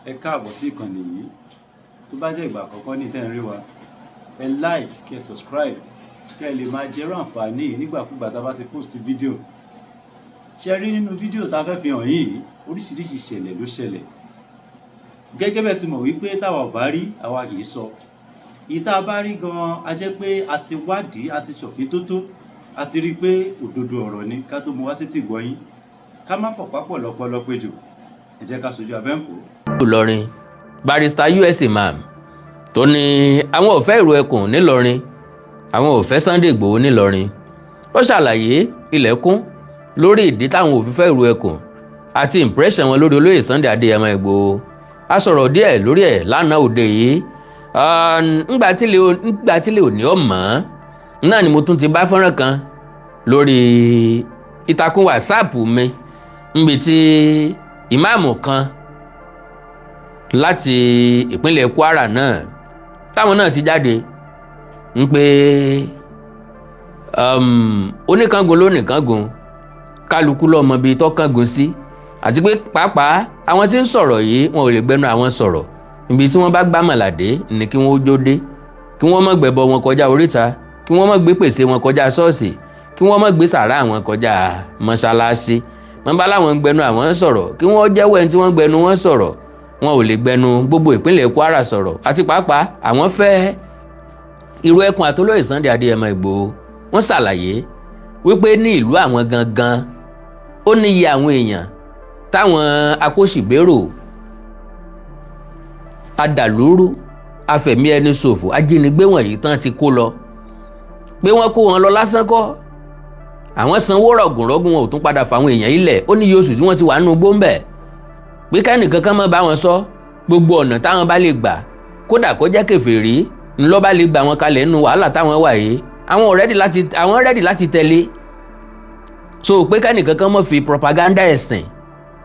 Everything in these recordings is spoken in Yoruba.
Ẹ káàbọ̀ sí ìkànnì yìí. Tó bá jẹ́ ìgbà àkọ́kọ́ ní tẹ́ ń rí wa, ẹ like, kẹ́ ẹ subscribe, kẹ́ ẹ lè máa jẹ́rú àǹfààní yìí nígbàkúgbà tá a bá ti post fídíò. Ṣe rí nínú fídíò tá a fẹ́ fi hàn yìí, oríṣiríṣi ìṣẹ̀lẹ̀ ló ṣẹlẹ̀. Gẹ́gẹ́ bẹ́ẹ̀ ti mọ̀ wípé táwa ò bá rí, àwa kì í sọ. Èyí tá a bá rí gan-an, a jẹ́ pé a ti wádìí, a ti ṣọ̀fíntótó, a ti rí i pé òdodo ọ̀rọ̀ ni ká tó mú wá sétí ìgbọ́ yín. Ká má fọ̀pá pọ̀ lọ́pọlọ péjò. Ẹ jẹ́ ká sojú abẹ́ ń kó. Ìlọrin, Barrister US Imam tó ní àwọn ò fẹ́ ìrù ẹkùn nílọrin, àwọn ò fẹ́ Sunday Igboho nílọrin. Ó ṣàlàyé ilẹ̀kùn lórí ìdí táwọn ò fi fẹ́ ìrù ẹkùn àti impression wọn lórí olóyè Sunday Adéyẹmọ Ìgbòho. A sọ̀rọ̀ díẹ̀ lórí ẹ̀ lánàá òde yìí. Ńgbà tí lè òní ọ̀mọ́ náà ni mo tún ti bá fọ́nrán kan lórí ìtàkùn WhatsApp mi níbi tí ìmáàmù kan láti ìpínlẹ̀ Kwara náà táwọn náà ti jáde ń pé oníkangun lónìkangun, kálukú lọ́mọ bíi tọ́kángun sí, àti pé pàápàá àwọn tí ń sọ̀rọ̀ yìí, wọn ò lè gbẹnu àwọn sọ̀rọ̀. Ibi tí wọ́n bá gbàmọ̀làdé ní kí wọ́n ó jó dé, kí wọ́n má gbẹ̀bọ wọn kọjá oríta, kí wọ́n má gbé pèsè wọn kọjá ṣọ́ọ̀ṣì, kí wọ́n má gbé sàrá wọn kọjá mọ́ṣáláṣí. Wọ́n bá láwọn ń gbẹnu àwọn sọ̀rọ̀, kí wọ́n jẹ́wọ́ ẹni tí wọ́n gbẹnu wọn sọ̀rọ̀. Wọn ò lè gbẹnu gbogbo ìpínlẹ̀ Kwara sọ̀rọ̀. Àti pàápàá àwọn fẹ́ irú ẹkùn àtolóyè Sunday Adéyẹmọ Ìgbòho. Wọ́n ṣàlàyé wípé ní ìlú àwọn gangan, ó níye àwọn èèyàn táwọn akóṣìbérò, adàlúrú, afẹ̀mí ẹni ṣòfò, ajínigbé wọ̀nyí tán ti kó lọ, pé wọ́n kó wọn lọ lásán kọ́, àwọn sanwó rọ̀gùnrọ̀gùn, wọn ò tún padà fáwọn èèyàn ilẹ̀. Ó ní iye oṣù tí wọ́n ti wà nínú gbóńbẹ̀, pé kẹ́nìkan kan má bá wọn sọ. Gbogbo ọ̀nà táwọn bá lè gbà, kódà kó jẹ́ kèfèrí ńlọ bá lè gbà wọn kalẹ̀ nínú wàhálà táwọn wà yìí, àwọn ready láti tẹ̀lé. So pé kẹ́nìkan kan má fi propaganda ẹ̀sìn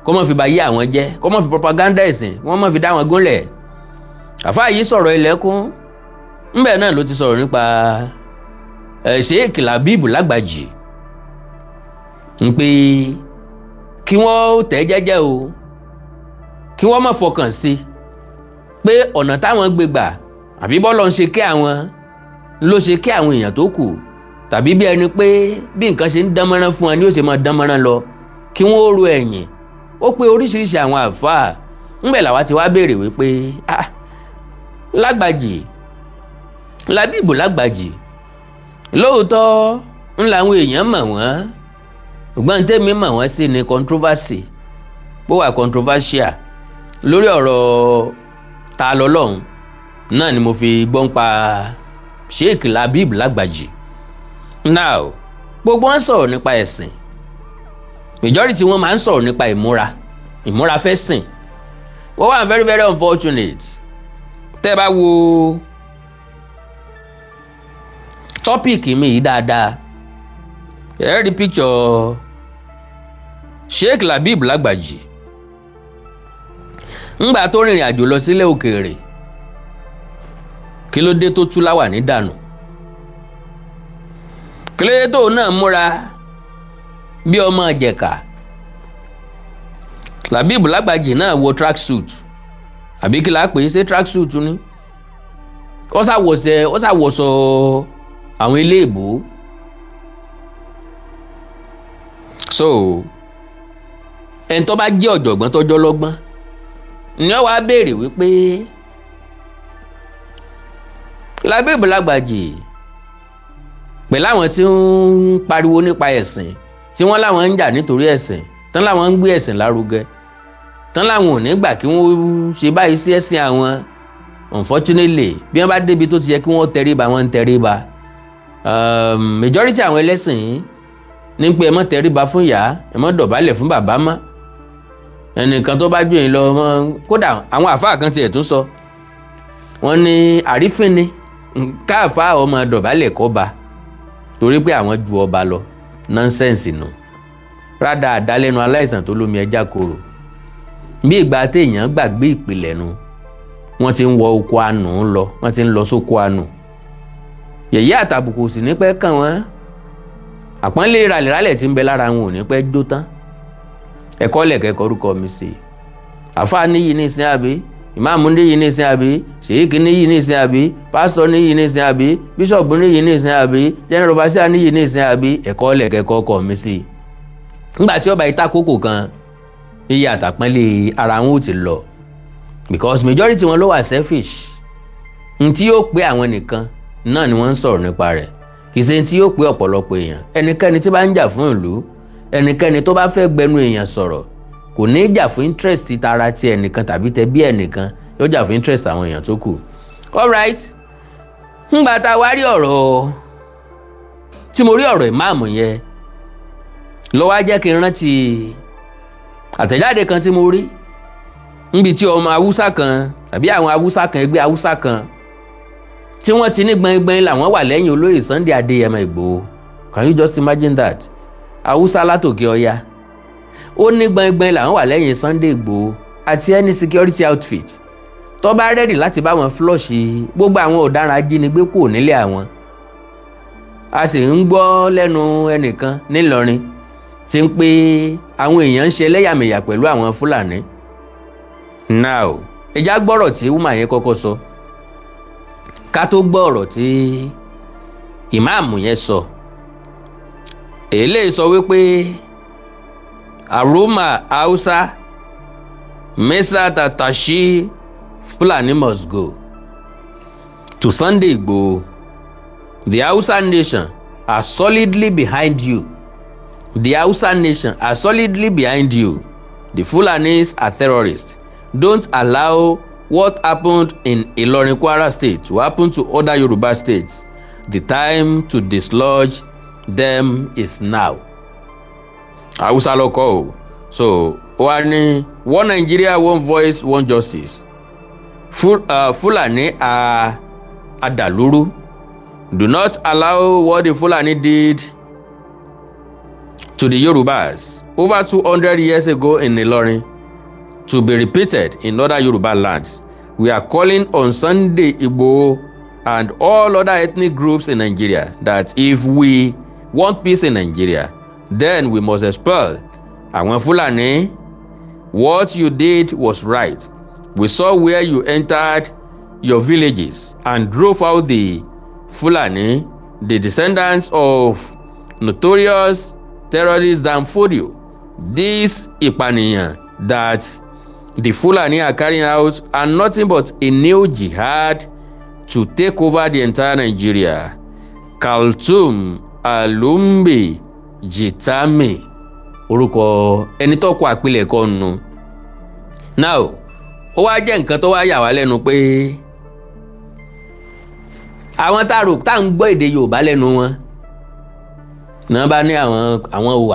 kó má fi bà yé àwọn jẹ́, kó má fi propaganda ẹ̀sìn wọ́n má fi dá wọn gúnlẹ̀. Àfáà yìí sọ̀rọ̀ ilẹ̀kùn ńbẹ̀ náà ló ti sọ̀rọ̀ nípa Sheikh Labib Lágbàjì, ń pé kí wọ́n tẹ̀ jẹ́jẹ́ o, kí wọ́n má fọkàn sí pé ọ̀nà táwọn gbé gbà àbí bọ́lọ̀ ń ṣe kí àwọn ló ṣe kí àwọn èèyàn tó kù, tàbí bí ẹni pé bí nǹkan ṣe ń dánmọ́rán fún wọn ni ó ṣe máa dánmọ́rán lọ, kí wọ́n ó ro ẹ̀yìn. Ó pé oríṣiríṣi àwọn àfáà ńbẹ̀ làwa ti wá béèrè wípé, ah, Lágbàjì, Lábìbò Lágbàjì, lóòótọ́ ń làwọn èèyàn mọ̀ wọ́n, ṣùgbọ́n tèmi mọ̀ wọ́n sí ni controversy bó wà controversial lórí ọ̀rọ̀ ta lọ́lọ́run náà ni mo fi gbọ́n pa Sheikh Labib Lágbàjì. Now, gbogbo wọn sọ̀rọ̀ nípa ẹ̀sìn, majority wọn máa ń sọ̀rọ̀ nípa ìmúra, ìmúra fẹ́ sìn. Wọ́n wà very very unfortunate. Tẹ́ ẹ bá wo topic mi yìí dáadáa, ẹ rí picture Sheikh Labib Lágbàjì ńgbà tó rìnrìn àjò lọ sílẹ̀ òkèèrè. Kí ló dé tó tú láwàní dànù? Kí ló dé tó náà múra bí ọmọ ìjẹ̀ka? Labib Lágbàjì náà wọ track suit, àbí kí la pè é? Ṣé track suit ni? Ó ṣàwọ̀sọ àwọn ilé ìbò. So ẹni tó bá jẹ́ ọ̀jọ̀gbọ́n tọ́jọ́ lọ́gbọ́n ni wọ́n wá béèrè wípé Labib Lágbàjì pẹ̀lú àwọn tí ń pariwo nípa ẹ̀sìn, tí wọ́n láwọn ń jà nítorí ẹ̀sìn, tán láwọn ń gbé ẹ̀sìn lárugẹ, tán láwọn ò ní gbà kí wọ́n ṣe báyìí sí ẹ̀sìn àwọn. Unfortunately, bí wọ́n bá débi tó ti yẹ kí wọ́n tẹríba, wọ́n ń tẹríba. Majority àwọn ẹlẹ́sìn ní pé ẹ má tẹríba fún ìyá, ẹ má dọ̀bálẹ̀ fún bàbá mọ́, ẹnìkan tó bá jù yín lọ mọ́. Kódà àwọn àfáà kan tiẹ̀ tún sọ, wọ́n ní àrífín ni káàfáà ọmọ dọ̀bálẹ̀ kọ́ ba, torí pé àwọn ju ọba lọ. Nonsense nù, rádà àdálẹ́nu aláìsàn tó lómi ẹja korò. Bí ìgbà téèyàn gbàgbé ìpìlẹ̀ nu, wọ́n ti ń wọ oko àánú lọ, wọ́n ti ń lọ sóko àánú. Yẹ̀yẹ́ àtàbùkù sì ní pẹ́ kàn wọ́n. Àpọ́nlé ràlẹ̀ràlẹ̀ tí ń bẹ lára wọn ò ní pẹ́ jó tán. Ẹ̀kọ́ lẹ̀kẹ́kọ̀ọ́ orúkọ mi sí. Àfáà níyì nísìn, àbí ìmáàmù níyì nísìn, àbí ṣèyíkì níyì nísìn, àbí pásítọ̀ níyì nísìn, àbí bíṣọ̀bù níyì nísìn, àbí general overseer níyì nísìn, àbí ẹ̀kọ́ lẹ̀kẹ́kọ́ kọ̀ mí sí i. Nígbà tí ọba ìta kókò kan, iye àtàpọ́nlé ara wọn ò ti lọ, because majority wọn ló wà selfish. N tí yóò pé àwọn nìkan náà ni wọ́n ń sọ̀rọ̀ nípa rẹ̀, kì í ṣe tí yóò pé ọ̀pọ̀lọpọ̀ èèyàn. Ẹnikẹ́ni tí bá ń jà fún ìlú, ẹnikẹ́ni tó bá fẹ́ gbẹnu èèyàn sọ̀rọ̀, kò ní í jà fún interest tara ti ẹnìkan tàbí tẹbí ẹnìkan, yóò jà fún interest àwọn èèyàn tó kù. Alright, ńgbà tá a wá rí ọ̀rọ̀ tí mo rí, ọ̀rọ̀ ìmáàmù yẹn ló wá jẹ́ kí n rántí àtẹ̀jáde kan tí mo rí níbi tí ọmọ Haúsá kan tàbí àwọn Haúsá kan, ẹgbẹ́ Haúsá kan, tí wọ́n ti ní gbọ̀ngbọ̀n làwọn wà lẹ́yìn olóyè Sunday Adéyẹmọ Ìgbòho. Can you just imagine that? Haúsá látòkè ọya, ó ní gbọ̀ngbọ̀n làwọn wà lẹ́yìn Sunday Ìgbòho àti any security outfit tó bá ready láti bá wọn flush gbogbo àwọn ọ̀daràn ajínigbé kúrò nílé àwọn. A sì ń gbọ́ lẹ́nu ẹnìkan nílọrin tí ń pé àwọn èèyàn ń ṣe ẹlẹ́yàmẹ̀yà pẹ̀lú àwọn Fúlàní. Now, ẹja gbọ́rọ̀ tí woman yẹn kọ́kọ́ sọ ká tó gbọ́ ọ̀rọ̀ tí ìmáàmù yẹn sọ. Èlé sọ wípé Aroma Hausa Mesa Tatashi, Fulani must go. To Sunday Igboho, the Hausa nation are solidly behind you. The Hausa nation are solidly behind you. The Fulanis are terrorists. Don't allow what happened in Ilorin, Kwara State, to happen to other Yoruba states. The time to dislodge them is now. Hausa ló kọ o. So wá ní one Nigeria, one voice, one justice. Fulani are adàlúrú. Do not allow what the Fulani did to the Yorubas over 200 years ago in Ilorin to be repeated in other Yoruba lands. We are calling on Sunday Igboho and all other ethnic groups in Nigeria that if we want peace in Nigeria, then we must expel àwọn Fulani. What you did was right. We saw where you entered your villages and drove out the Fulani, the descendants of notorious terrorist Dan Fodio. This ìpànìyàn that the Fulani are carrying out are nothing but a new jihad to take over the entire Nigeria. Kaltum Alumbi Jitami, orúkọ ẹni tó kọ àpilẹ̀kọ nù. Now, ó wá jẹ́ nǹkan tó wá yà wá lẹ́nu pé àwọn tá a rò tá à ń gbọ́ èdè Yorùbá lẹ́nu wọn náà bá ní àwọn o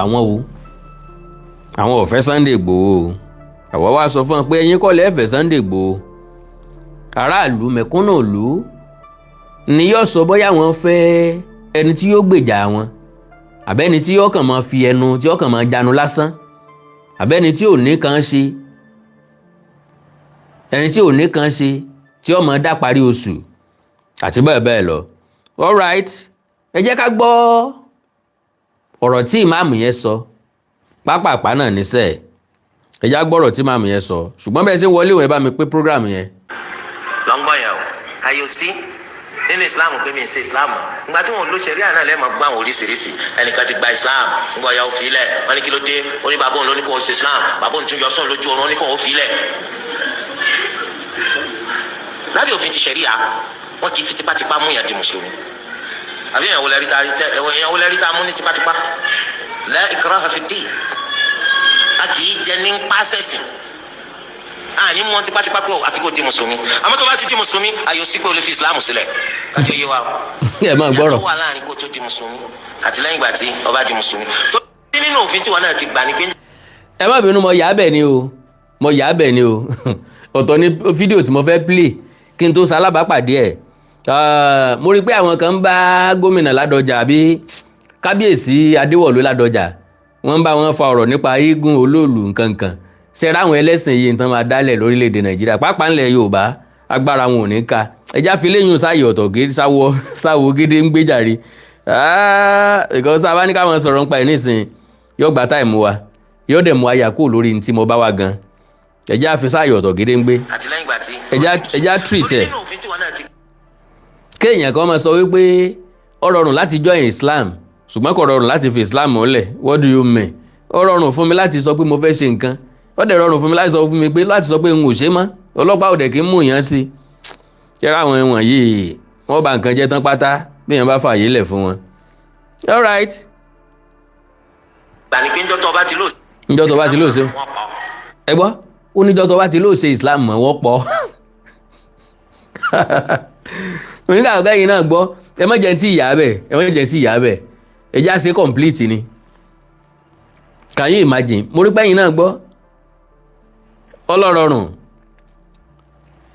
àwọn ò fẹ́ Sunday Igboho. Àwọn wá sọ fún wọn pé ẹ̀yin kọ́ lẹ fẹ́ Sunday Igboho, aráàlú mẹ̀kúnnù ìlú ni yóò sọ bóyá wọ́n fẹ́ ẹni tí yóò gbèjà wọn, àbẹ́ni tí yóò kàn máa fi ẹnu, tí yóò kàn máa jánu lásán, àbẹ́ni tí ò ní kan ṣe, ẹni tí ò ní kan ṣe, tí ó máa dá parí oṣù àti bẹ́ẹ̀ bẹ́ẹ̀ lọ. Alright, ẹ jẹ́ ká gbọ́ ọ̀rọ̀ tí ìmáàmù yẹn sọ pápápá náà níṣẹ́. Ẹ já gbọ́ ọ̀rọ̀ tí ìmáàmù yẹn sọ, ṣùgbọ́n bẹ́ẹ̀ ṣe ń wọlé òun, ẹ bá mi pé program yẹn. Lọ́ngbọ̀n yẹn o, ayò sí nínú Islam pé mi ń ṣe Islam. Ìgbà tí wọn ò lo ṣẹ̀ríà náà, lẹ́ẹ̀mọ́ gbọ́ àwọn oríṣiríṣi. Ẹnìkan ti gba Islam, ńgbọ́ ya ó fi lẹ̀. Wọ́n ní kí ló dé? Ó ní bàbá òun ló ní kó o ṣe Islam. Bàbá òun tún yọ sóun lójú oorun, ó ní kó o fi lẹ̀. Lábẹ́ òfin ti ṣẹ̀ríà, wọ́n kì í fi tipátipá mú yàn di mùsùlùmí. Àbí èèyàn wo lẹ́rí tá mú ní tipátipá? La ikraha fi ddin. A kì í jẹ ní pásẹ̀sì, àní mú wọn tipátipá pé àfi kò di mùsùlùmí. Àmọ́ tó bá ti di mùsùlùmí, ayò sí pé o lè fi Ìsìlámù sílẹ̀. Kájọ yé wa o. Ẹ máa gbọ́rọ̀. Ìyàtọ̀ wà láàrin kó tó di mùsùlùmí àti lẹ́yìn ìgbà tí ó bá di mùsùlùmí. Tó nínú òfin tí wọn náà ti gbà ní pé. Ẹ má bínú, mo yà á bẹ̀ ni o, mo yà á bẹ̀ ni o. Ọ̀tọ̀ ni fídíò tí mo fẹ́ play kí n tó ṣalábàápàdé ẹ̀. Mo rí i pé àwọn kan ń bá gómìnà Ládọjà àbí kábíyèsí Adéwọ̀lú Ládọjà, wọ́n ń bá wọn fa ọ̀rọ̀ nípa eégún olóòlù nkankan. Ṣe ráwọn ẹlẹ́sìn yìí nǹkan máa dálẹ̀ lórílẹ̀‐èdè Nàìjíríà, pàápàá ńlẹ̀ Yorùbá, agbára wọn ò ní ká. Ẹjá fi léyìn sáyè ọ̀tọ̀ sáwọ sáwọ gédé ń gbéjàre, because tá a bá ní káwọn sọ̀rọ̀ nípa ẹ̀ nísìnyí, yóò gba time wa, yóò dẹ̀ mú àyà kúrò lórí ní tí mo bá wà gan. Ẹjẹ́ àfisáyọ̀ ọ̀tọ̀ gédéǹgbé. Àti lẹ́yìn ìgbà tí. Ẹjẹ́ á treat Torí ẹ̀. nínú òfin tí wọn náà ti Kéèyàn kan máa sọ wípé ó rọrùn láti join Islam, ṣùgbọ́n kò rọrùn láti fi Islam múlẹ̀. What do you mean? Ó rọrùn fún mi láti sọ pé mo fẹ́ ṣe nǹkan, ó dẹ̀ rọrùn fún mi láti sọ fún mi pé láti sọ pé n ò ṣe mọ́. Ọlọ́pàá ò dẹ̀ kí ń mú yàn sí yẹ́rọ. Àwọn wọ̀nyí, wọ́n bà nǹkan jẹ́ tán pátá bí èèyàn bá fààyè lẹ̀ fún wọn. All right. Gbà ní pé ńjọ́ tó bá ti lóò. Ńjọ́ tó bá ti lóò ṣe. Wọ́n pa ọ́. Ẹ gbọ́, ó níjọ́ tó bá ti lóò ṣe Islam mọ́, wọ́n pọ̀. Oníkàwé yìí náà gbọ́. Ẹ má jẹ́ tí ìyá bẹ̀, ẹ má jẹ́ tí ìyá bẹ̀. Ẹ já ṣe complete ni. Can you imagine? Mo rí pẹ́yìn náà gbọ́, ọlọ́rọ̀rùn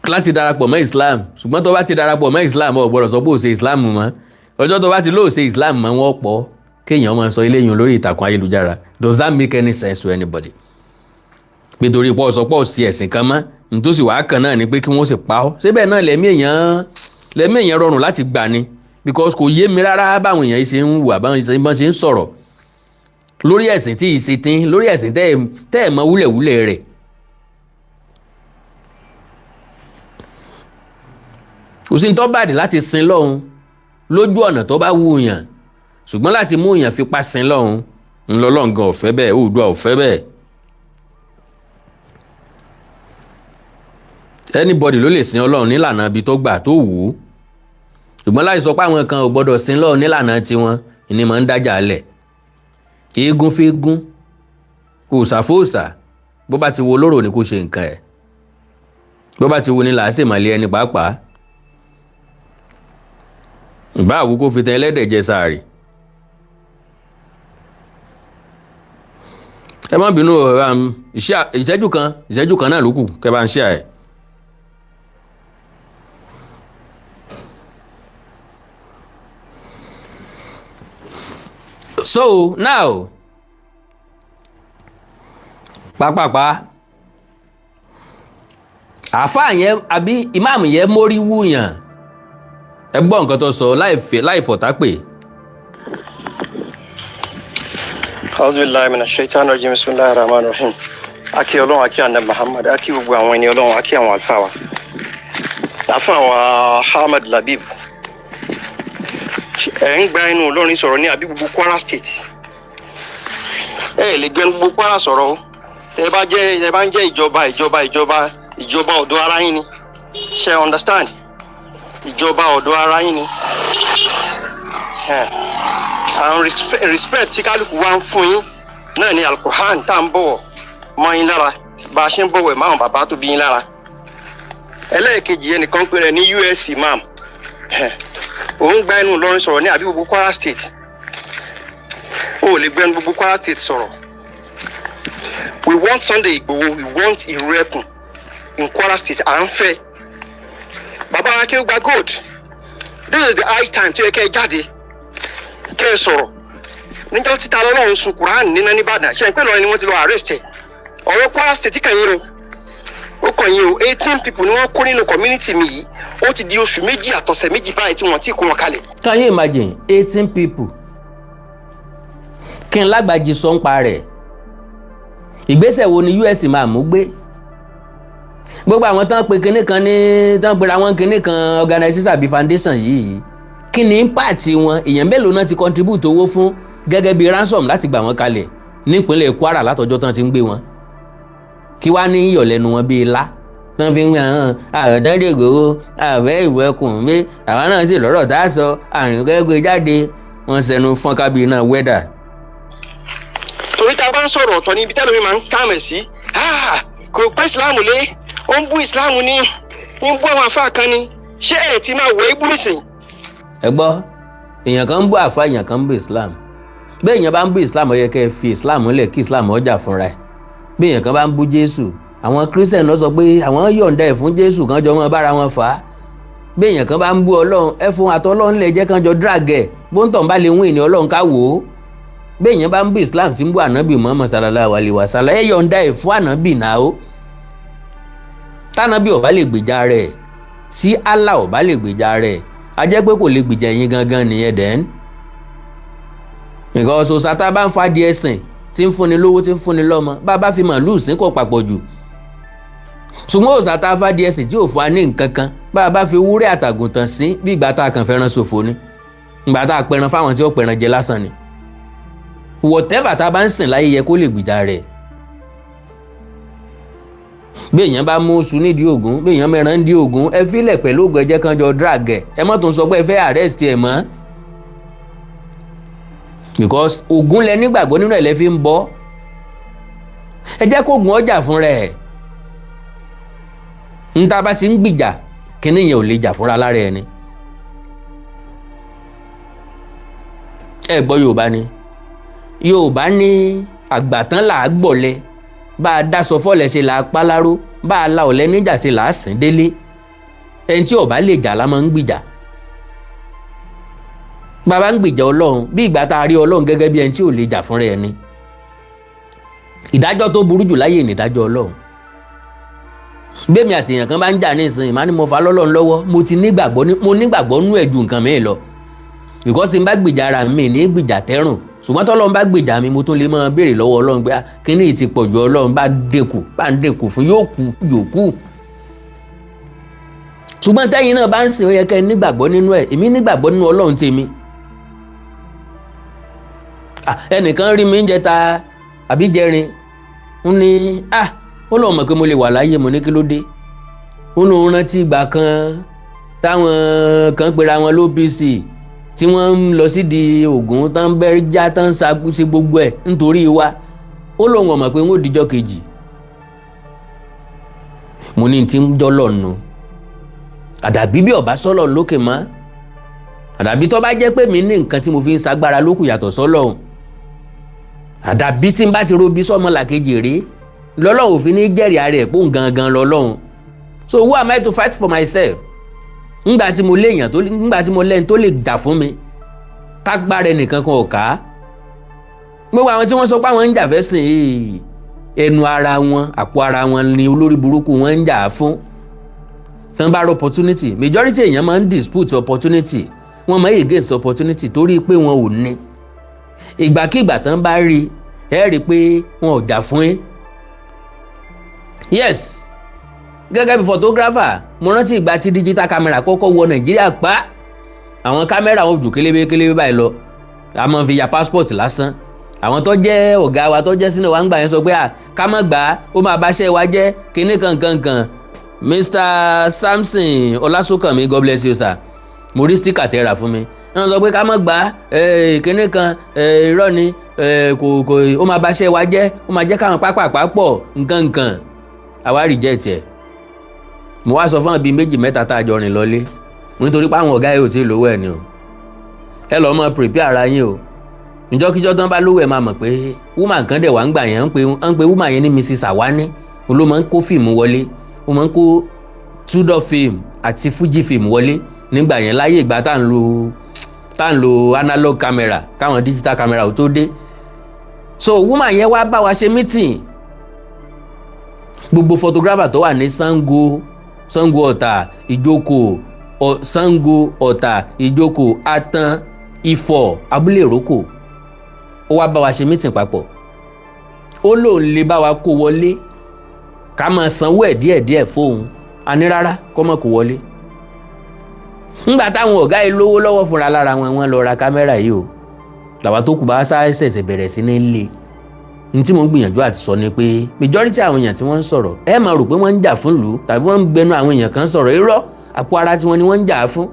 láti darapọ̀ mọ́ Islam, ṣùgbọ́n tó bá ti darapọ̀ mọ́ Islam, ò gbọ́dọ̀ sọ pé ò ṣe Islam mọ́. Ọjọ́ tó bá ti lóò ṣe Islam mọ́, wọ́n pọ̀. Kéèyàn máa sọ eléyìí lórí ìtàkùn ayélujára, does that make any sense to anybody? Nítorí pọ̀ sọ pọ̀ sí ẹ̀sìn kan mọ́, nítòsí wàá kan náà ni pé kí wọ́n sì pa ọ́ síbẹ̀ náà. Lẹ́mí èèyàn rọrùn láti gbà ni, because kò yé mi rárá báwọn èèyàn ṣe ń hùwà, báwọn ṣe ń sọ̀rọ̀ lórí ẹ̀sìn tí ì ṣe tín, lórí ẹ̀sìn tẹ́ ẹ̀ mọ wúlẹ̀wúlẹ̀ rẹ̀. Kò sí ní tó bàdé láti sin lọ́hùn lójú ọ̀nà tó bá wù yàn, ṣùgbọ́n láti mú yàn fipá sin lọ́hùn ńlọlọ́ngàn ọ̀fẹ́ bẹ́ẹ̀, Oòduà ọ̀fẹ́ bẹ́ẹ̀. Anybody ló lè sin Ọlọ́run nílànà ibi tó gbà tó wù ú, ṣùgbọ́n láì sọ pé àwọn kan ò gbọ́dọ̀ sin lọ́run nílànà tiwọn ni mò ń dájà lẹ̀. Eégún fẹ́ẹ́gún, òòṣà fóòṣà, bó bá ti wo lóró ni kò ṣe nǹkan ẹ̀, bó bá ti wo ni làásìmọ̀lẹ́ ẹni pàápàá ìbá àwù kó fi tẹ ẹlẹ́dẹ̀ jẹ sàárì. Ẹ má bínú o, ìṣẹ́jú kan, ìṣẹ́jú kan náà ló kù kẹ́ bá ń ṣe ẹ̀. So now, pápápá, àáfàá yẹn àbí ìmáàmù yẹn mórí wúyàn. Ẹ gbọ́ nǹkan tó sọ láì fọ̀tá pè. أعوذ بالله من الشيطان الرجيم، بسم الله الرحمن الرحيم. Akí Ọlọ́run, akí àná Muhammad, akí gbogbo àwọn ẹni Ọlọ́run, akí àwọn àlùfáà wa, àfáà wa Ahmed Labib. Ẹ̀ ń gba inú Ìlọrin sọ̀rọ̀ ní àbí gbogbo Kwara State? Ẹ lè gbẹnu gbogbo Kwara sọ̀rọ̀ o. Ẹ bá jẹ́, ẹ bá ń jẹ́ ìjọba, ìjọba, ìjọba, ìjọba ọ̀dọ̀ ara yín ni. Ṣe understand? Ìjọba ọ̀dọ̀ ara yín ni. Àwọn respect tí kálukú wa ń fún yín náà ni Alukur'an tá à ń bọ̀wọ̀ mọ́ yín lára, bá a ṣe ń bọ̀wọ̀ ẹ̀ máwọn bàbá tó bí yín lára. Ẹlẹ́ẹ̀kejì, ẹnìkan pé rẹ̀ ní US imam, òun gba ẹnu Ìlọrin sọ̀rọ̀ ní àbí gbogbo Kwara State? O ò lè gbẹnu gbogbo Kwara State sọ̀rọ̀. We want Sunday Igboho, we want Ìrù Ẹkùn in Kwara State. À ń fẹ́ bàbá Akéwùgbà Gold. This is the high time tó yẹ kẹ́ ẹ jáde, kẹ́ ẹ sọ̀rọ̀. Níjọ́ títa lọ́lọ́run sun Quran níná nìbàdàn, ṣe ń pẹ́ lọ́rin ni wọ́n ti lọ arrest ẹ̀. Ọ̀rọ̀ Kwara State kàn yín o, ó kàn yín o. 18 people ni wọ́n kó nínú community mi yìí. Ó ti di oṣù 2 àtọ̀sẹ̀ 2 báyìí tí wọ́n ti kó wọn kalẹ̀. Can you imagine, 18 people? Kí n lágbàjì sọ ń pa rẹ̀. Ìgbésẹ̀ wo ni US máa mú gbé? Gbogbo àwọn tán pe kinní kan ní, tán pera wọn kinní kan organization àbí foundation yìí, kí ni impact wọn? Èèyàn mélòó náà ti contribute owó fún gẹ́gẹ́ bí ransom láti gbà wọ́n kalẹ̀ nípínlẹ̀ Kwara látọjọ́ tán ti ń gbé wọn? Kí wàá ní ìyọ̀lẹ́nu wọn bíi lá tán fi ń hàn àròdánlé Ìgbòho àbẹ́ ìwẹ̀kùn mi, àwọn náà sì lọ́rọ̀ tá a sọ àrùn kẹ́gbẹ́ jáde, wọ́n sẹnu fọ́n kábí iná wẹ́dà. Torí tá a bá ń sọ̀rọ̀, ọ̀tọ̀ níbi tẹ́lẹ̀ mi máa ń kàmẹ̀ sí. Ah, kò pẹ́ Ìsìláàmù lé, ó ń bú Ìsìláàmù ní, ń bú àwọn àfáà kan ni. Ṣé ẹ̀ ti máa wọ ibú nísìn? Ẹ gbọ́, èèyàn kan ń bú àfa, èèyàn kan ń bú Islam. Bẹ́ẹ̀ èèyàn bá ń bú Islam, ó yẹ kẹ́ ẹ fi Islam lẹ̀ kí Islam ọjà fúnra ẹ̀. Bí èèyàn kan bá ń bú Jésù, àwọn Christian lọ sọ pé àwọn yọ̀ǹda ẹ̀ fún Jésù kan jọ mọ́ bára wọn fà á. Bí èèyàn kan bá ń bú Ọlọ́run, ẹ fún àtọ́lọ́run lẹ̀ jẹ́ kan jọ drag ẹ̀, bóńtọ̀ bá lè win ní Ọlọ́run ká wò ó. Bí èèyàn bá ń bú Islam, tí ń bú ànábì Muhammad sallallahu alaihi wasallam, ẹ yọ̀ǹda ẹ̀ fún ànábì náà ó. Tànábì ò bá lè gbèjà rẹ̀, tí Allah ò bá lè gbèjà rẹ̀, a jẹ́ pé kò lè gbèjà yín gangan nìyẹn. Then because òòṣà bá ń fa díẹ̀ sìn, tí ń fúnni lówó, tí ń fúnni lọ́mọ, bá a bá fi màlúù sí kò papọ̀ jù. Ṣùgbọ́n òòṣà tá a fa díẹ̀ sí tí ò fún wa ní nǹkan kan, bá a bá fi wúrẹ́ àtàgùntàn sí, bí ìgbà tá a kàn fẹ́ràn ṣòfò ni, ìgbà tá a pẹran fáwọn tí ó pẹran jẹ lásán ni. Whatever tá a bá ń sìn láyé yẹ kó lè gbìjà rẹ̀. Bí èèyàn bá mú oṣù nídìí Ògún, bí èèyàn mẹ́ran nídìí Ògún, ẹ filẹ̀ pẹ̀lú ògùn, ẹ̀jẹ̀ kan jọ drag ẹ̀. Ẹ má tún sọ pé ẹ fẹ́ arrest ẹ̀ mọ́, because Ògún lẹ nígbàgbọ́ nínú ẹ̀ lẹ fi ń bọ́. Ẹ jẹ́ kó gun ọjà fún rẹ̀. Níta bá ti ń gbìjà, kíní yẹn ò lè jà fúnra lára ẹni. Ẹ gbọ́, Yorùbá ni, Yorùbá ní àgbàtán là á gbọ̀lẹ̀, bá a dáṣọ fọ́lẹ̀ ṣe là á páláró, bá a la ọ̀lẹ níjà ṣe là á sìn délé. Ẹni tí ó bá lè jà la máa ń gbìjà. Bàbá ń gbìjà Ọlọ́run, bí ìgbà tá a rí Ọlọ́run gẹ́gẹ́ bí ẹni tí ò lè jà fúnra ẹni. Ìdájọ́ tó burú jù láyé ní ìdájọ́ Ọlọ́run. Gbẹ̀mí àtìyàn kan bá ń jà ní ìsìn, ìmá ni mo fà lọ́lọ́run lọ́wọ́. Mo ti nígbàgbọ́, mo nígbàgbọ́ nú ẹ̀ ju nǹkan mi lọ, because tí n bá gbìjà ara mi ní gbìjà tẹ́rùn, ṣùgbọ́n tọ́lọ́run bá gbìjà mi, mo tún lè máa béèrè lọ́wọ́ Ọlọ́run pé kíní ti pọ̀ ju, Ọlọ́run bá dínkù, bá ń dínkù fún, yóò kú yóò kú. Ṣùgbọ́n tẹ́yìn náà bá ń sìn, ó yẹ kẹ́ ẹ nígbàgbọ́ nínú ẹ̀. Èmi nígbàgbọ́ nínú Ọlọ́run tèmi. Ẹnìkan rí mi ń jẹta àbí jẹrin, ń ní ó lóun mọ̀ pé mo lè wà láyé. Mo ní kí ló dé? Ó lóun rántí ìgbà kan táwọn kan pera wọn l'OPC, tí wọ́n ń lọ sídìí Ògún, tán bẹ́ já, tán ṣe gbogbo ẹ̀ nítorí wa. Ó lóun ọ̀mọ̀ pé ń ó dijọ́ kejì. Mo ní tí ń jọ́lọ̀ nù, àdàbí bí ọ̀bá sọ́lọ̀ lókè mọ́, àdàbí tó bá jẹ́ pé mi ní nǹkan tí mo fi ń sagbára lókù yàtọ̀ sọ́lọ̀, àdàbí tí n bá ti robi sọ́mọ làkejì rí lọ́lọ́run òfin ní jẹ́rìí ara ẹ̀ pòun gangan lọ́lọ́run. So who am I to fight for myself, ńgbà tí mo léèyàn tó, ńgbà tí mo lẹ́ni tó lè jà fún mi, tágbára ẹnìkan kan ò ká? Gbogbo àwọn tí wọ́n sọ pé àwọn ń jà fẹ́ sìn yìí, ẹnu ara wọn, àpò ara wọn ni olórí burúkú wọn ń jà fún. Tán bá rọ opportunity, majority èèyàn máa ń dispute opportunity, wọ́n máa ń against opportunity, torí pé wọn ò ní. Ìgbàkigbà tán bá rí ẹ, rí i pé wọn ò jà fún yín. Yes, gẹ́gẹ́ bí photographer, mo rántí ìgbà tí digital camera kọ́kọ́ wọ Nàìjíríà pa. Àwọn kámẹ́rà wọn jù kélébé kélébé báyìí lọ, a máa fi ya passport lásán. Àwọn tó jẹ́ ọ̀gá wa, tó jẹ́ sínú wa ń gbà yẹn, sọ pé à ká má gbà á, ó máa báṣẹ́ wa jẹ́, kinní kankankan. Mr Samson Ọlásùnkànmí, God bless you, sir. Mo rí sticker tẹ́ rà fún mi. Wọ́n sọ pé ká má gbà á, kinní kan, irọ́ ni, kò kò, ó máa báṣẹ́ wa jẹ́, ó máa jẹ́ káwọn pápá pọ̀ nǹkan nǹkan. Àwa reject ẹ̀. Mo wá sọ fún àwọn bíi méjì mẹ́ta tá a jọ rìn lọlé, nítorí pé àwọn ọ̀gá yìí ò tí ì lówó ẹ̀ ni o, ẹ lọ́ọ́ mọ prepare ara yín o. Ìjọ́kíjọ́ tán bá lówó ẹ̀, máa mọ̀ pé woman kan dẹ̀ wá ń gbà yẹn, ń pe woman yẹn ní Mrs Awani. Òun ló máa ń kó fíìmù wọlé. Ó máa ń kó Tudor film àti Fuji film wọlé nígbà yẹn, láyé ìgbà tá à ń lo analog camera káwọn digital camera ò tó dé. So woman yẹn wá bá wa ṣe meeting. Gbogbo photographer tó wà ní Sango, Sango Ọ̀tà, Ìjókòó, Sango Ọ̀tà, Ìjókòó, Atan, Ifọ̀, Abúlé Ìrókò, ó wá bá wa ṣe meeting papọ̀. Ó lóun lè bá wa kó wọlé, ká máa sanwó ẹ̀ díẹ̀díẹ̀ fóun. A ní rárá, kó má kó wọlé. Ńgbà táwọn ọ̀gá yìí lówó lọ́wọ́ fúnra lára wọn, wọ́n lọ ra kámẹ́rà yìí o. Làwa tó kù bá ṣẹ̀ṣẹ̀ bẹ̀rẹ̀ sí ní lé. Ní tí mo ń gbìyànjú àti sọ ni pé majority àwọn èèyàn tí wọ́n ń sọ̀rọ̀, ẹ máa rò pé wọ́n ń jà fún ìlú tàbí wọ́n ń gbẹnu àwọn èèyàn kan sọ̀rọ̀. Irọ́, àpò ara tiwọn ni wọ́n ń jà fún.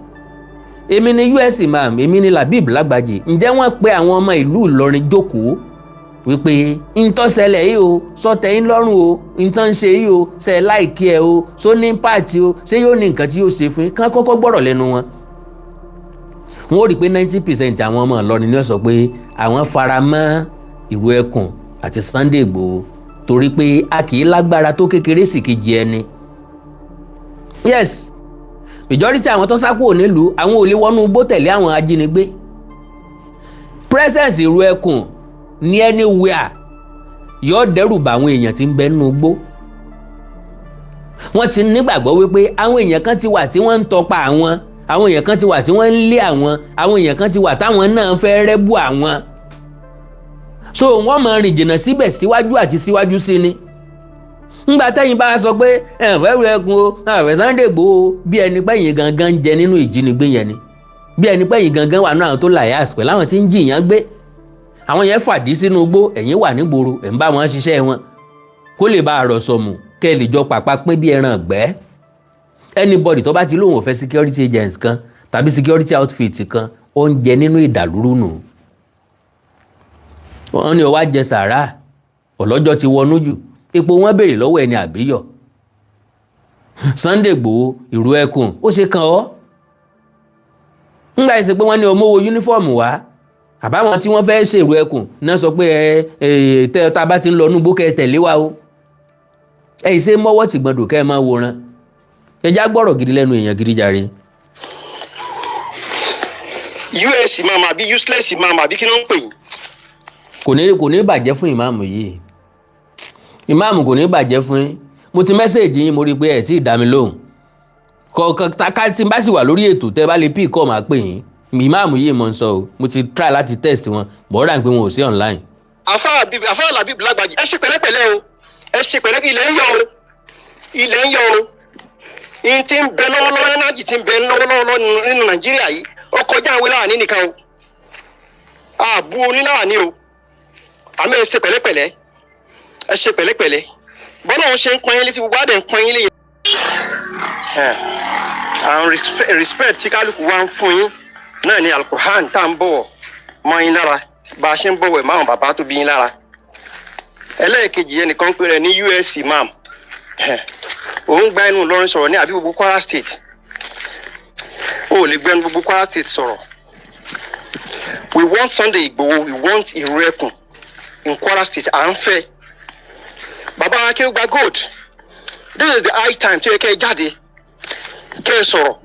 Èmi ni US imam, èmi ni Labib Lágbàjì. Ǹjẹ́ wọ́n pe àwọn ọmọ ìlú Ìlọrin jókòó wípé ntọ́sẹ̀lẹ̀ yìí o, sọtẹ̀ yín lọ́rùn o, ntọ́ ń ṣe yìí o, ṣe láìkí ẹ o, ṣó ní pààtì o, ṣé yóò ní nǹkan tí yóò ṣe fún yín? Kán kọ́kọ́ gbọ́rọ̀ lẹ́nu wọn. Wọ́n ó rí i pé 90% àwọn ọmọ Ìlọrin ni ó sọ pé àwọn fara mọ́ ìró ẹkùn àti Sunday Igboho, torí pé a kì í lágbára tó kékeré sì kejì ẹni. Yes, majority àwọn tó sá kúrò nílùú, àwọn ò lè wọnú igbó tẹ̀lé àwọn ajínigbé. Presence ìró ẹkùn ní anywhere yóò dẹ́rù bà àwọn èèyàn tí ń bẹ nínú igbó. Wọ́n ti nígbàgbọ́ wípé àwọn èèyàn kan ti wà tí wọ́n ń tọpa àwọn, àwọn èèyàn kan ti wà tí wọ́n ń lé àwọn, àwọn èèyàn kan ti wà táwọn náà fẹ́ rẹ́bù àwọn. So wọ́n máa rìn jìnnà síbẹ̀ síwájú àti síwájú sí ni. Ńgbà tẹ́yìn bá sọ pé ẹ̀ fẹ́ ru ẹkùn o, àfẹ́ Sunday Igboho, bí ẹni pẹ́yìn gangan ń jẹ nínú ìjínigbé yẹn ni, bí ẹni pẹ́yìn gangan wà náà tó liaise pẹ̀lú àwọn tí ń jìyàn gbé. Àwọn yẹn fàdí sínú igbó, ẹ̀yìn wà nígboro, ẹ̀ ń bá wọn ṣiṣẹ́ wọn kó lè bá àrọ̀ sọ̀mù, kẹ́ ẹ lè jọ pàpà pín bí ẹran ọ̀gbẹ́. Anybody tó bá ti lóun ò fẹ́ security agents kan tàbí security outfit kan, ó ń jẹ nínú ìdàlúrú nù. Wọ́n ní ó wá jẹ sàrà, ọlọ́jọ́ ti wọnú jù, epo wọn béèrè lọ́wọ́ ẹni àbíyọ̀. Sunday Igboho, ìrù ẹkùn ó ṣe kàn ọ́ ńgbà ẹsẹ̀ pé wọ́n ní ọmọ wo uniform wá, àbáwọn tí wọ́n fẹ́ẹ́ ṣèrú ẹkùn náà sọ pé ẹ ẹ tẹ tá a bá ti ń lọ núgbó kẹ́ ẹ tẹ̀lé wa o. Ẹ ṣe mọ́wọ́ tìgbọ̀ndò kẹ́ ẹ máa wòran. Ẹ já gbọ́rọ̀ gidi lẹ́nu èèyàn gidi jàre. Us imam àbí useless imam àbí kí ló ń pè yín? Kò ní bàjẹ́ fún ìmáàmù yìí. Ìmáàmù, kò ní bàjẹ́ fún yín. Mo ti message yín, mo rí i pé ẹ̀ tí ì dá mi lóhùn kọ̀ọ̀kan. Ká tí n bá sì wà lórí ètò, tẹ́ bá lè pí kọ́, máa pè yín. Ìmáàmù yìí mo ń sọ o. Mo ti try láti text wọn, bọ́ọ̀rà pé wọn ò sí online. Àfáà Labib Lágbàjì, ẹ ṣe pẹ̀lẹ́pẹ̀lẹ́ o, ẹ ṣe pẹ̀lẹ́. Ilẹ̀ ń yọ o, ilẹ̀ ń yọ o. Ihun tí ń bẹ lọ́wọ́lọ́wọ́, energy tí ń bẹ lọ́wọ́lọ́wọ́ nínú Nàìjíríà yìí, ó kọjá àwọn láàní nìkan o. Àbú oníláàní o. Àmọ́ ẹ ṣe pẹ̀lẹ́pẹ̀lẹ́, ẹ ṣe pẹ̀lẹ́pẹ̀lẹ́. Bọ́lá òun ṣe ń pọ́n yín létí, gbogbo àdẹ̀ ń pọ́n yín léyìn. Àwọn respect tí kálukú wa ń fún yín náà ni Alukur'an tá à ń bọ̀wọ̀ mọ́ yín lára, bá a ṣe ń bọ̀wọ̀ máwọn bàbá tó bí yín lára. Ẹlẹ́ẹ̀kejì, ẹnìkan pé rẹ̀ ní us imam, òun gba ẹnu Ìlọrin sọ̀rọ̀ ní àbí gbogbo Kwara State. O ò lè gbẹnu gbogbo Kwara State sọ̀rọ̀. We want Sunday Igboho, we want Ìrù Ẹkùn in Kwara State. À ń fẹ́ bàbá Akéwùgbà Gold. This is the high time tó yẹ kẹ́ ẹ jáde, kẹ́ ẹ sọ̀rọ̀.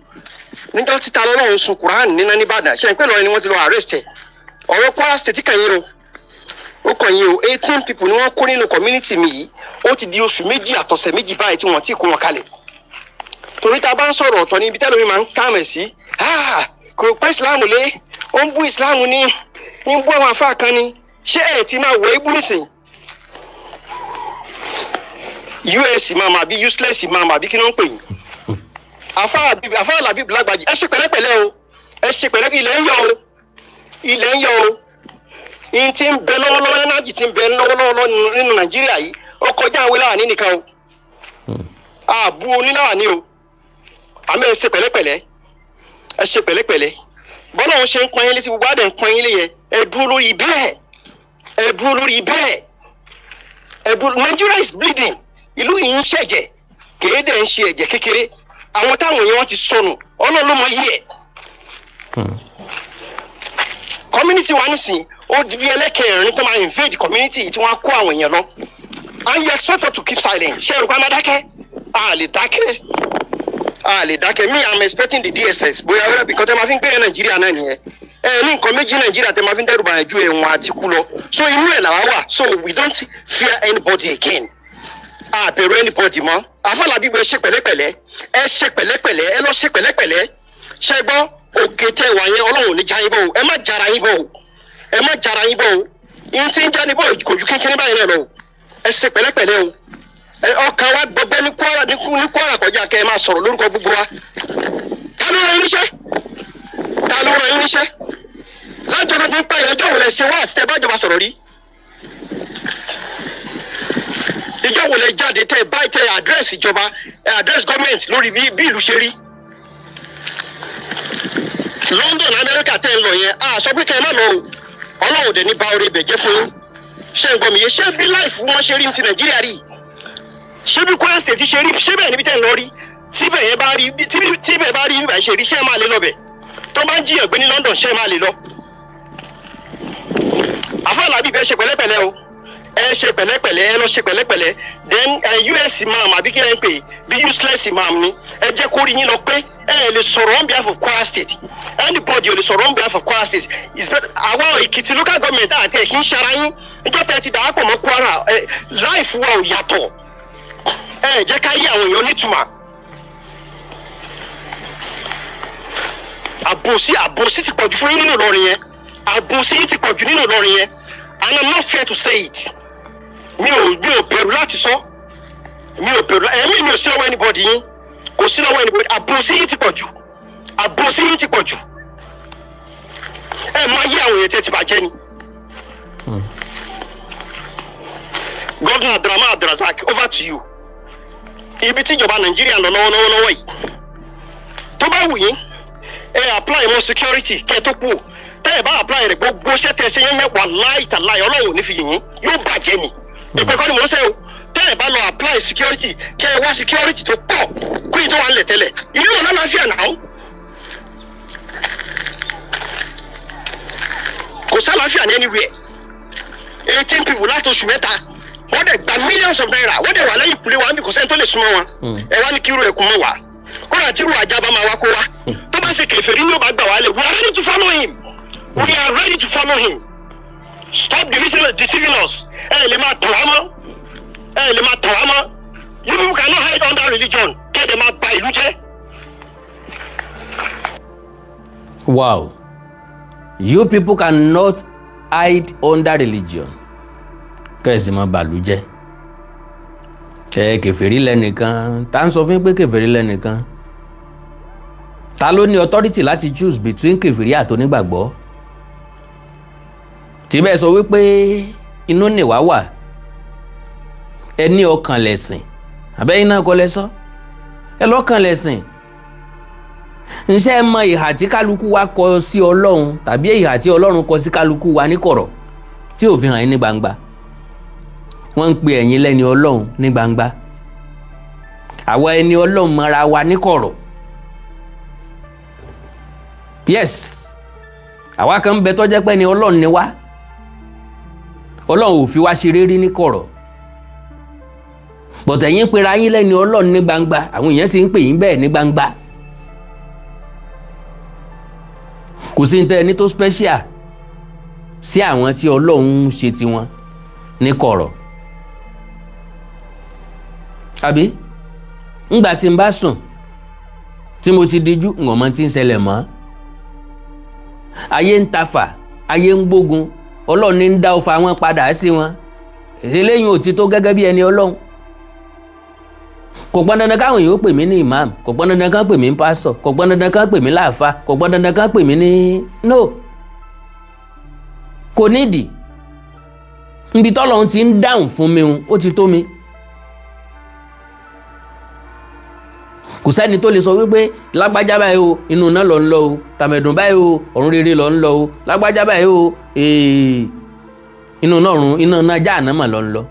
Nígbà títa lọ́lọ́run sun Quran níná nìbàdàn, ṣe ń pẹ́ lọ́rin ni wọ́n ti lọ arrest ẹ̀. Ọ̀rọ̀ Kwara State kàn yín o, ó kàn yín o. 18 people ni wọ́n kó nínú community mi yìí. Ó ti di oṣù 2 àtọ̀sẹ̀ 2 báyìí tí wọ́n ti kó wọn kalẹ̀. Torí tá a bá ń sọ̀rọ̀, ọ̀tọ̀ ní ibi tẹ́lẹ̀ mi máa ń kàmẹ̀ sí. Kò pẹ́, Islam lé, ó ń bú Islam ní, ń bú àwọn afá kan ni. Ṣé ẹ̀ ti máa wọ ibú nísìn? Us imam àbí useless imam àbí kí ló ń pè yín? Àfáà Labib Lágbàjì, ẹ ṣe pẹ̀lẹ́pẹ̀lẹ́ o, ẹ ṣe pẹ̀lẹ́. Ilẹ̀ ń yọ o, ilẹ̀ ń yọ o. Ihun tí ń bẹ lọ́wọ́lọ́wọ́, energy tí ń bẹ lọ́wọ́lọ́wọ́ nínú Nàìjíríà yìí, ó kọjá àwọn láàní nìkan o. Àbú oníláàní o. Àmọ́ ẹ ṣe pẹ̀lẹ́pẹ̀lẹ́, ẹ ṣe pẹ̀lẹ́pẹ̀lẹ́. Bọ́lá òun ṣe ń pọ́n yín létí, gbogbo àdẹ̀ ń pọ́n yín lé yẹn. Ẹ dúró lórí bẹ́ẹ̀, ẹ dúró lórí bẹ́ẹ̀, ẹ dúró. Nigeria is bleeding. Ìlú yìí ń ṣẹ̀jẹ̀, kéde ń ṣe ẹ̀jẹ̀ kékeré. Àwọn táwọn èèyàn ti sọnù, Ọlọ́run ló mọ yí ẹ̀. Community wa nísìn, ó di bí ẹlẹ́kẹ̀rin tó máa invade community yìí tí wọ́n á kó àwọn èèyàn lọ, and you expect us to keep silent? Ṣé ẹ̀rù pa máa dákẹ́? A lè dákẹ́, a lè dákẹ́. Me, I'm expecting the DSS. Bóyá wẹ́rẹ́ bí nǹkan tẹ́ máa fi ń gbé Nàìjíríà náà nìyẹn. Ẹ ní nǹkan méjì Nàìjíríà tẹ́ máa fi ń dẹ́rù bàyàn ju ẹ̀wọ̀n àti kú lọ, so inú ẹ̀ làwa wà. So we don't fear anybody again. A bẹ̀rù anybody mọ́. Àfàlàbí, ẹ ṣe pẹ̀lẹ́pẹ̀lẹ́, ẹ ṣe pẹ̀lẹ́pẹ̀lẹ́, ẹ lọ ṣe pẹ̀lẹ́pẹ̀lẹ́. Ṣe gbọ́? Òkè tẹ wà yẹn, Ọlọ́run ò ní já yín bọ́ o. Ẹ má jara yín bọ́ o, ẹ má jara yín bọ́ o. Ihun tí ń já ní bọ́ kò ju kékeré báyìí náà lọ o. Ẹ ṣe pẹ̀lẹ́pẹ̀lẹ́ o. Ẹ ọkàn wa gbọgbẹ́ ní Kwara, ní Kwara kọjá kẹ́ ẹ máa sọ̀rọ̀ lórúkọ gbogbo wa. Ta ló rán yín níṣẹ́? Ta ló rán yín níṣẹ́? Lájọ tó ti ń pa ìrẹ́jọ́ wò lẹ ṣe wá àti tẹ bá jọba sọ̀rọ̀ rí? Ìjọ wo lẹ jáde tẹ báyìí, tẹ address ìjọba, ẹ address government lórí bí ìlú ṣe rí? London, America tẹ́ ń lọ yẹn, a sọ pé kẹ́ ẹ má lọ o. Ọlọ́run dẹ̀ ní ba orí ibẹ̀ jẹ́ fún yín. Ṣé ń gbọ́ mi yé? Ṣé bí life wọn ṣe rí ní ti Nàìjíríà rí? Ṣé bí Kwara State ṣe rí, ṣé bẹ́ẹ̀ níbi tẹ́ ń lọ rí? Tíbẹ̀ yẹn bá rí, tíbẹ̀ bá rí bíbá ṣe rí, ṣé ẹ máa lè lọ bẹ̀? Tó bá ń jiyàn gbé ní London, ṣé ẹ máa lè lọ? Àfàlàbí, bẹ́ẹ̀ ṣe pẹ̀lẹ́pẹ̀lẹ́ o, ẹ ṣe pẹ̀lẹ́pẹ̀lẹ́, ẹ lọ ṣe pẹ̀lẹ́pẹ̀lẹ́. Then us imam àbí kí lẹ ń pè, bí useless imam ni. Ẹ jẹ́ kó rí yín lọ pé ẹ lè sọ̀rọ̀ on behalf of Kwara State. Anybody ò lè sọ̀rọ̀ on behalf of Kwara State. It's better àwọn Èkìtì local government àti ẹ̀ kì í ṣara yín. Níjọ́ tẹ́ ẹ ti dàápọ̀ mọ́ Kwara, ẹ life wa ò yàtọ̀. Ẹ jẹ́ ká yí àwọn èèyàn nítumọ̀. Àbòsí ti pọ̀jù fún yín nínú Ìlọrin yẹn. Àbòsí yín ti pọ̀jù nínú Ìlọrin yẹn, and I'm not fair to say it. Mi ò bẹ̀rù láti sọ. Mi ò bẹ̀rù, ẹ̀mí mi ò sí lọ́wọ́ anybody yín, kò sí lọ́wọ́ anybody. Àbòsí yín ti pọ̀ jù, àbòsí yín ti pọ̀ jù. Ẹ máa yí àwọn èèyàn tẹ́ ti bàjẹ́ ni. Governor Abdulrahman Abdulrasaq, over to you. Ibi tí ìjọba Nàìjíríà lọ lọ́wọ́lọ́wọ́ lọ́wọ́ yìí, tó bá wù yín, ẹ apply more security kẹ́ ẹ tó kú o. Tẹ́ ẹ bá apply rẹ̀, gbogbo iṣẹ́ tẹ́ ẹ ṣe yẹn yẹn, wàláì tàláì, Ọlọ́run ò ní fi yìn yín, yóò bàjẹ́ ni. Ìpè kọ́ ni mò ń sẹ́ o. Tẹ́ ẹ bá lọ apply security, kẹ́ ẹ wá security tó pọ̀ kú yìí tó wà ń lẹ̀ tẹ́lẹ̀, ìlú ọ̀nà láfíà náà kò sálàáfíà ní anywhere. 18 people láti oṣù 3, wọ́n dẹ̀ gba millions of naira, wọ́n dẹ̀ wà lẹ́yìn ìkúlé wa níbi, kò sẹ́ni tó lè súnmọ́ wọn. Ẹ wá ní kí irú ẹkùn mọ́ wá, kódà tí irú ajá bá máa wá, kó wá. Tó bá ṣe kèfèrí ní ó bá gbà wá lẹ̀, we are ready to follow him, we are ready to follow him. Stop deceiving us. Ẹ lè máa tàn wá mọ́, ẹ lè máa tàn wá mọ́. You people cannot hide under religion kẹ́ẹ̀dẹ̀ máa ba ìlú jẹ́. Wow, you people cannot hide under religion kẹ́sì mọ́ bàlújẹ́. Ẹ kèfèrí lẹ́nìkan, tá ń sọ fún yín pé kèfèrí lẹ́nìkan? Ta ló ní authority láti choose between kèfèrí àti onígbàgbọ́? Tí bẹ́ẹ̀ sọ wípé inú nìwá wà, ẹ ní ọkàn lẹ̀sìn, àbẹ́yìn náà kọ́ lẹ sọ ẹ lọ́kàn lẹ̀sìn. Ǹṣẹ́ ẹ mọ ìhà tí kálukú wa kọ sí Ọlọ́run tàbí ìhà tí Ọlọ́run kọ sí kálukú wa ní kọ̀rọ̀ tí ò fi hàn yín ní gbangba? Wọ́n ń pe ẹ̀yin lẹ́ni Ọlọ́run ní gbangba, àwa ẹni Ọlọ́run mọ́ra wa ní kọ̀rọ̀. Yes, àwa kan ń bẹ tó jẹ́ pé ẹni Ọlọ́run ni wá, Ọlọ́run ò fi wá ṣeré rí ní kọ̀rọ̀. Bọ̀tẹ̀ yín pera yín lẹ́ni Ọlọ́run ní gbangba, àwọn èèyàn sì ń pè yín bẹ́ẹ̀ ní gbangba. Kò sí ní tẹ́ ẹni tó special sí àwọn tí Ọlọ́run ń ṣe tiwọn ní kọ̀rọ̀. Àbí ńgbà tí n bá sùn tí mo ti dijú, ń ọmọ tí ń ṣẹlẹ̀ mọ́. Ayé ń tafà, ayé ń gbógun, Ọlọ́run ní ń dá ọfà wọn padà sí wọn. Eléyìí ò ti tó gẹ́gẹ́ bí ẹni Ọlọ́run. Kò pọn dandan káwọn èèyàn ó pè mí ní imam, kò pọn dandan kán pè mí ní pásítọ̀, kò pọn dandan kán pè mí láàfa, kò pọn dandan kán pè mí ní no, kò nídìí. Níbi tọ́lọ́run ti ń dáhùn fún mi, ó ti tó mi. Kò sẹ́ni tó lè sọ wípé lágbájá báyìí o, inú iná lọ ń lọ o, tàmẹ̀dùn báyìí o, ọ̀run rere lọ ń lọ o, lágbájá báyìí o, inú náà ọ̀run iná náà já àná mà lọ ń lọ,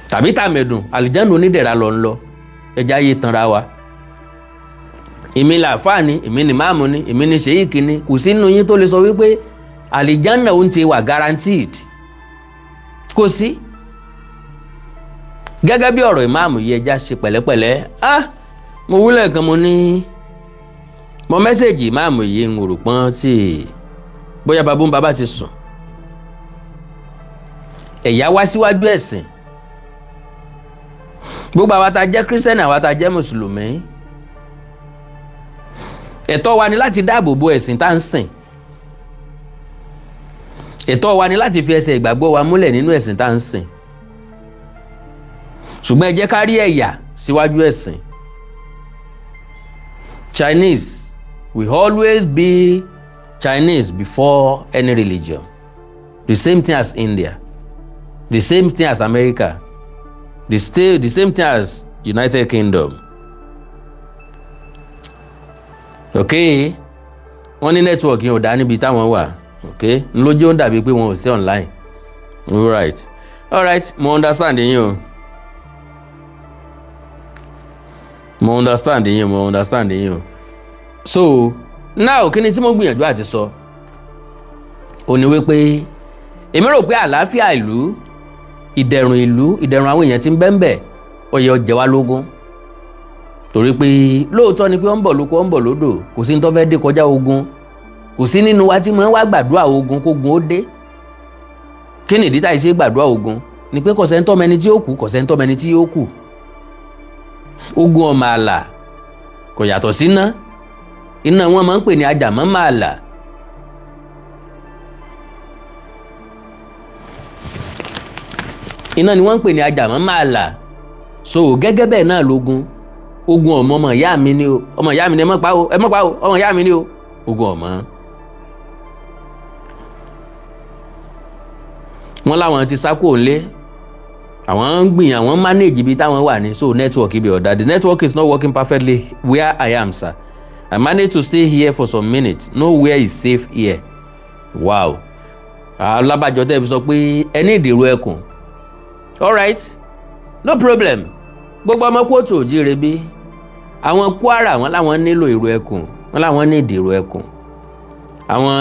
tàbí tàmẹ̀dùn àlìjánu onídẹ̀ra lọ ń lọ. Ẹja yé tanra wa. Èmi làáfàá ni, èmi ni máàmù ni, èmi ni ṣèyíkì ni, kò sí nínú yín tó lè sọ wípé àlìjánu òun ti wà guaranteed. Kò sí. Gẹ́gẹ́ bí ọ̀rọ̀ ìmáàmù yìí, ẹja ṣe pẹ̀lẹ́pẹ̀lẹ́. Ah, mo wúlẹ̀ kan, mo ní mo message ìmáàmù yìí, ń rò pọ́n tí bóyá babú ń bàbá ti sùn. Ẹ̀yà wá síwájú ẹ̀sìn. Gbogbo àwa tá jẹ́ kírísítẹ́nì, àwa tá jẹ́ mùsùlùmí, ẹ̀tọ́ wa ni láti dáàbò bo ẹ̀sìn tá ń sìn. Ẹ̀tọ́ wa ni láti fi ẹsẹ̀ ìgbàgbọ́ wa múlẹ̀ nínú ẹ̀sìn tá ń sìn. Ṣùgbọ́n ẹ jẹ́ ká rí ẹ̀yà síwájú ẹ̀sìn. Chinese will always be Chinese before any religion. The same thing as India, the same thing as America, the same thing as United Kingdom. Okay, wọ́n ní network yẹn ò dá níbi táwọn wà. Okay, ńlójú ó ń dàbí pé wọn ò sí online. All right, all right, mo understand yín o, mo understand yín o, mo understand yín o. So now, kí ni tí mo gbìyànjú àti sọ? Ó ní wípé èmi rò pé àlàáfíà ìlú, ìdẹ̀rùn ìlú, ìdẹ̀rùn àwọn èèyàn tí ń bẹ́ńbẹ̀, ó yẹ ó jẹ wá lógún. Torí pé lóòótọ́ ni pé ó ń bọ̀ lóko, ó ń bọ̀ lódò, kò sí ní tó fẹ́ dé kọjá ogun. Kò sí nínú wa tí mo ń wá gbàdúrà ogun kógun ó dé. Kí ni ìdí táyì ṣe gbàdúrà ogun? Ni pé kò sẹ́ni tó mẹni tí ó kú, kò sẹ́ni tó mẹni tí ó kù. Ogun ọmọ àlà kò yàtọ̀ síná, iná wọn máa ń pè ní ajàmọ́ mààlà. Iná ni wọ́n ń pè ní ajàmọ́ máa là. So gẹ́gẹ́ bẹ́ẹ̀ náà lógun, ogun ọmọ, ọmọ ìyá mi ni o, ọmọ ìyá mi ni, ẹ mọ̀ pa o, ẹ mọ̀ pa o, ọmọ ìyá mi ni o, ogun ọmọ. Wọ́n láwọn ti sá kúrò nílé, àwọn ń gbìyànjú, àwọn manage ibi táwọn wà ní, so network ibi ọ̀dà. The network is not working perfectly where I am, sir. I managed to stay here for some minutes. Nowhere is safe here. Wow, alábàjọ tẹ́ fi sọ pé ẹni ìdèrò ẹkùn. Alright, no problem. Gbogbo ọmọ kóòtù òjíire bí àwọn Kwara, wọn làwọn nílò ìrò ẹkùn, wọn làwọn ní ìdèrò ẹkùn. Àwọn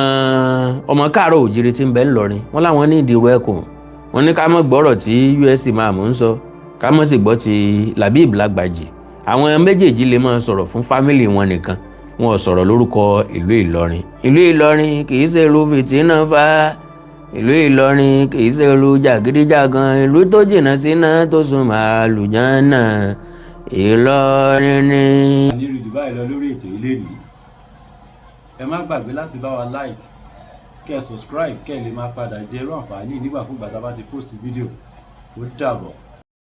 ọmọ káàárọ̀ òjíire tí ń bẹ ńlọrin, wọn làwọn ní ìdèrò ẹkùn. Wọn ní ká má gbọ́rọ̀ tí USC máa mú ń sọ, ká má sì gbọ́ ti Labib Lágbàjì. Àwọn méjèèjì lè máa sọ̀rọ̀ fún family wọn nìkan, wọn ò sọ̀rọ̀ lórúkọ ìlú Ìlọrin. Ìlú Ìlọrin kì í ṣe ìlú fìtínà fa. Ìlú Ìlọrin kì í ṣe ìlú jàgídíjàgan. Ìlú tó jìnnà síná tó sún màálùjánà, Ìlọrin ni. Ní rí jù báyìí lọ lórí ètò ilé ní. Ẹ má gbàgbé láti bá wa like, kẹ́ ẹ subscribe, kẹ́ ẹ lè máa padà jẹ irú àǹfààní nígbàkúgbà tá a bá ti post fídíò. Ó dàbọ̀.